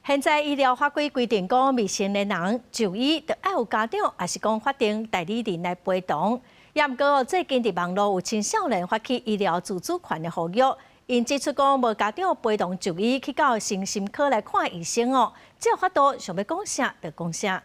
現在醫療法規規定講，未成年人就醫著愛有家長，抑是講法定代理人來陪同。也毋過最近佇網路有青少年發起醫療自主權的呼籲，𪜶指出講無家長陪同就醫去到身心科來看醫生哦，才有法度想欲講啥就講啥。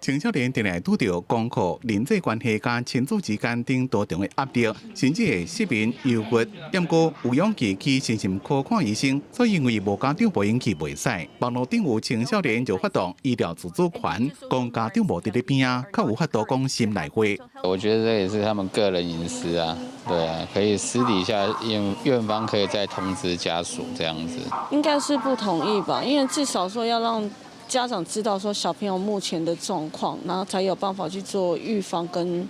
青少年定定拄著功課、人際關係佮親子之間等多重的壓力，甚至會失眠、憂鬱。毋過有勇氣去身心科看醫生，所以因為無家長陪𪜶去袂使。網路頂有青少年就發動醫療自主權，講家長無佇咧邊仔，較有法度講心內話。我覺得這也是他們個人隱私啊，對啊，可以私底下院方可以再通知家屬這樣子。應該是不同意吧，因為至少說要讓家長知道說小朋友目前的狀況，然後才有辦法去做預防跟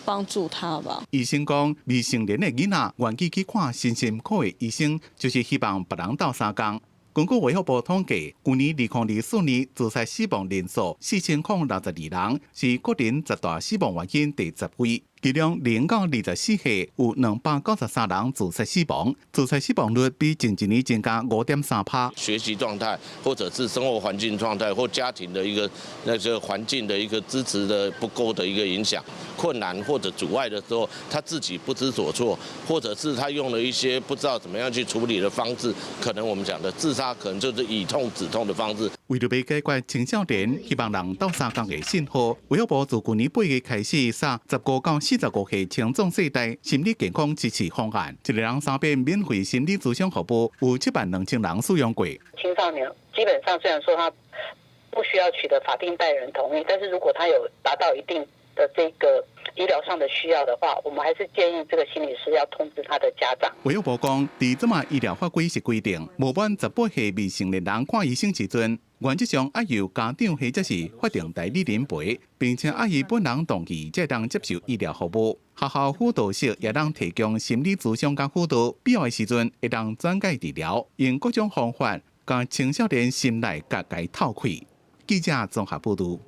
幫助他吧。醫生講，未成年的囡仔願意去看身心科的醫生，就是希望別人鬥相共。根據衛福部統計，舊年2024年自殺死亡人數4062人，是國人十大死亡原因第10位。其中0到24歲有293人自殺死亡，自殺死亡率比前一年增加5.3趴。學習狀態，或者是生活環境狀態，或家庭的一個那個環境的一個支持的不夠的一個影響，困難或者阻礙的時候，他自己不知所措，或者是他用了一些不知道怎麼樣去處理的方式，可能我們講的自殺，可能就是以痛止痛的方式。為著欲解決青少年希望人鬥相共的信號，衛福部自舊年8月開始，殺15到45歲青壯世代心理健康支持方案，一个人三遍免費心理諮詢服務，有7萬2千人使用過。青少年基本上雖然說他不需要取得法定代理人同意，但是如果他有達到一定的這個醫療上的需要的話，我們還是建議這個心理師要通知他的家長。衛福部講，佇這馬醫療法規是規定，無滿18歲未成年人看醫生時陣，原則上愛由家長或者是法定代理人陪，並且愛伊本人同意，才會當接受醫療服務。學校輔導室也當提供心理諮詢佮輔導，必要的時陣會當轉介治療，用各種方法共青少年心內結共透開。記者綜合報導。